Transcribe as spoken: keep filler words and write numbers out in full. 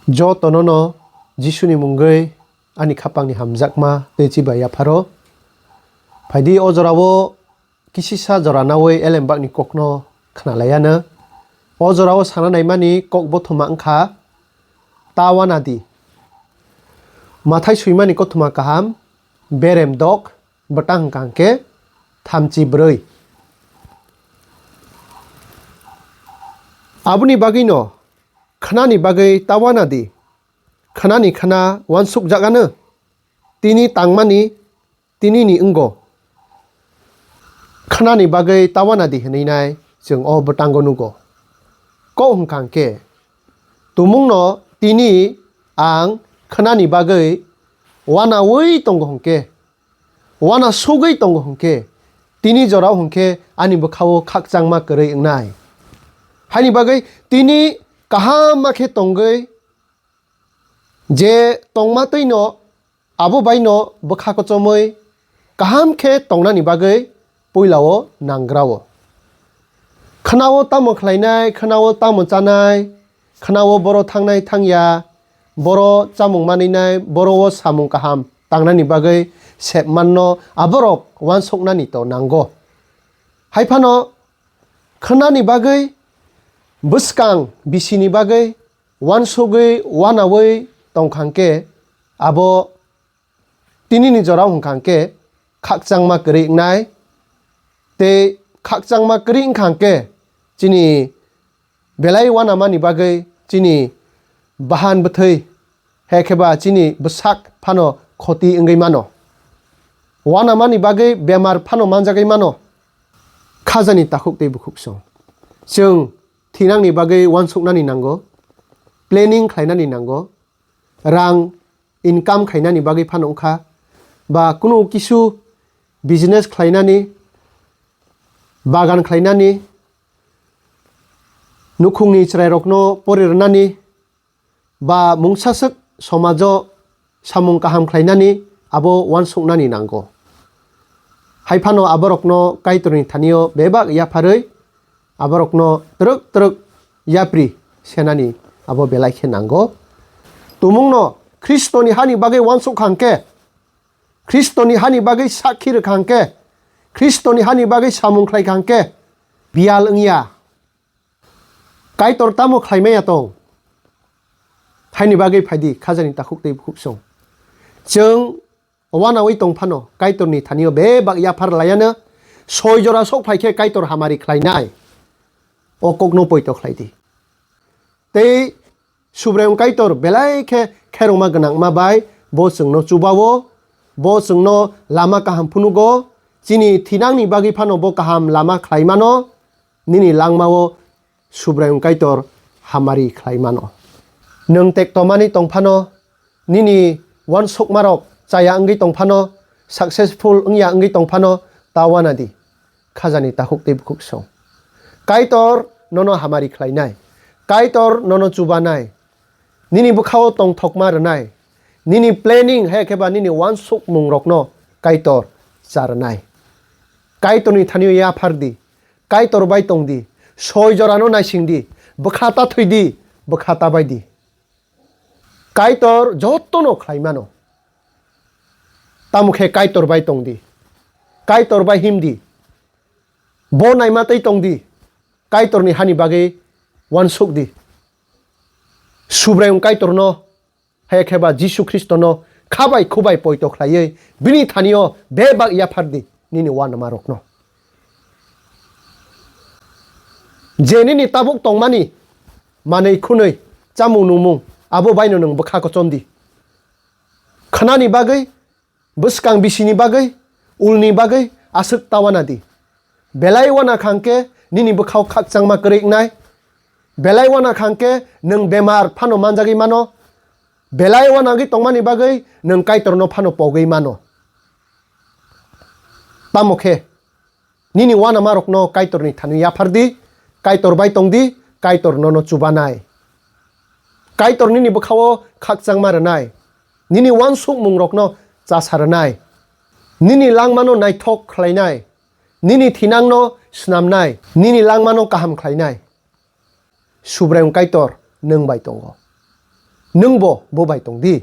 Jotono no Jisuni mungwi ani khapangni hamjakma tei chibai yapharo. Phaidi o jorao kisisa jora nawi elembakni kokno khnalaiano. O jorao sana naimani kok bothoma wngkha ta wana di. Mathai swimani kothoma kaham, berem dok, bwtang hwnkha hwnkhe thamchi bwrwi. Aboni bagwino khnani bagwi ta wana di. Khnani khna uansukjagano, tini tangmani tinini wngo. Khnani bagwi ta wana di hwnwi nai chwng o bwtango nugo. Kok hwnkha hwnkhe, tumungno tini ang khnani bagwi wanaui tongo hwnkhe, wana sugwi tongo hwnkhe, tini jorao hwnkhe ani bwkhao khakchangma kwrwi wngnai. Haini bagwi tini kaham ma khe tongwi je tongma twino abo baino bwkha kochomwi kaham khe tongnani bagwi puilao nangrao. Khnao tamo khlainai, khnao tamo chanai, khnao boro thangnai thangya, boro chamung manwinai, boro o samung kaham tangnani bagwi sepmanno aborok uansuknani to nango. Hai phano khnani bagwi bwskang bisini bagwi uansugwi wanaui tongkha hwnkhe abo tinini jorao hwnkha hwnkhe khakchangma kwrwi wngnai. Tei khakchangma kwrwi wngkha hwnkhe chini belai wanamani bagwi chini bahan bwthwi, hai khe ba chini bwsak phano khoti wngwi mano. Wanamani bagwi bemar phano manjagwi mano. Khajani takhuk tei bukhuk song. Chwng thinangni bagwi uansuknani nango, planning khlainani nango, rang income khainani bagwi phano wngkha, ba kunu kisu business khlainani, bagan khlainani, nukhungni chwrairokno pori rwnani, ba mungsaswk somajo samung kaham khlainani abo uansuknani nango. Hai phano aborokno Kaitorni thanio bebak yapharwi aborokno twrwk twrwk yapri senani abo belai khe nango. Tumungno Khristoni hani bagwi uansuk kha hwnkhe, Khristoni hani bagwi sakhi rwkha hwnkhe, Khristoni hani bagwi samung khlai kha hwnkhe, biyal wngya. Kaitor tamo khlaimaya tong? Haini bagwi phaidi khajani takhuk tei bukhuk song. Chwng wanaui tong phano Kaitorni thanio bebak yaphar layano soi jora sok phai khe Kaitor hamari khlainai. O kokno poito khlai di. Tei Subraiyung Kaitor belai khe kherokma gwnangma bai bo chwngno chubao, bo chwngno lama kaham phunugo, chini thinangni bagwi phano bo kaham lama khlai mano, nini langmao Subraiyung Kaitor hamari khlai mano. Nwng tektomani tong phano, nini uansukmarok chaya wngwi tong phano, successful wngya wngwi tong phano, ta wana di. Khajani takhuk tei bukhuk song. Kaitor nono hamari khlainai. Kaitor nono chubanai. Nini bwkhao tongthokma rwnai. Nini planning hai khe ba nini uansukmungrokno Kaitor cha rwnai. Kaitorni thanio yaphar di. Kaitor bai tong di. Soi jorano naising di. Bwkha ta thwi di. Bwkha ta bai di. Kaitor jotono khlai mano. Tamo khe Kaitor bai tong di. Kaitor bai him di. Bo naima tei tong di. Kaitorni hani bagwi uansuk di. Subraiyung Kaitorno, hai khe ba Jisu Khristono kha bai khu bai poito khlaiwi bini thanio bebak yaphar di nini uanamarokno. Je nini tabuk tongmani manwi khwnwi, chamung nungmung, abo baino nwng bwkha kochom di. Khnani bagwi, bwskang bisini bagwi, ulni bagwi aswk ta wana di. Belai wana kha hwnkhe nini bwkhao khakchangma kwrwi wngnai. Belai wana kha hwnkhe nwng bemar phano manjagwi mano. Belai wanagwi tongmani bagwi nwng Kaitorno phano pogwi mano. Tamo khe, nini wanamarokno Kaitorni thani yaphar di, Kaitor bai tong di, Kaitor nono chubanai. Kaitor nini bwkhao khakchangma rwnai, nini uansukmungrokno chasa rwnai, nini langmano naithok khlainai, nini thinangno snamnai, nini langmano kaham khlainai. Subraiyung Kaitor nwng bai tongo. Nwngbo bo bai tong di.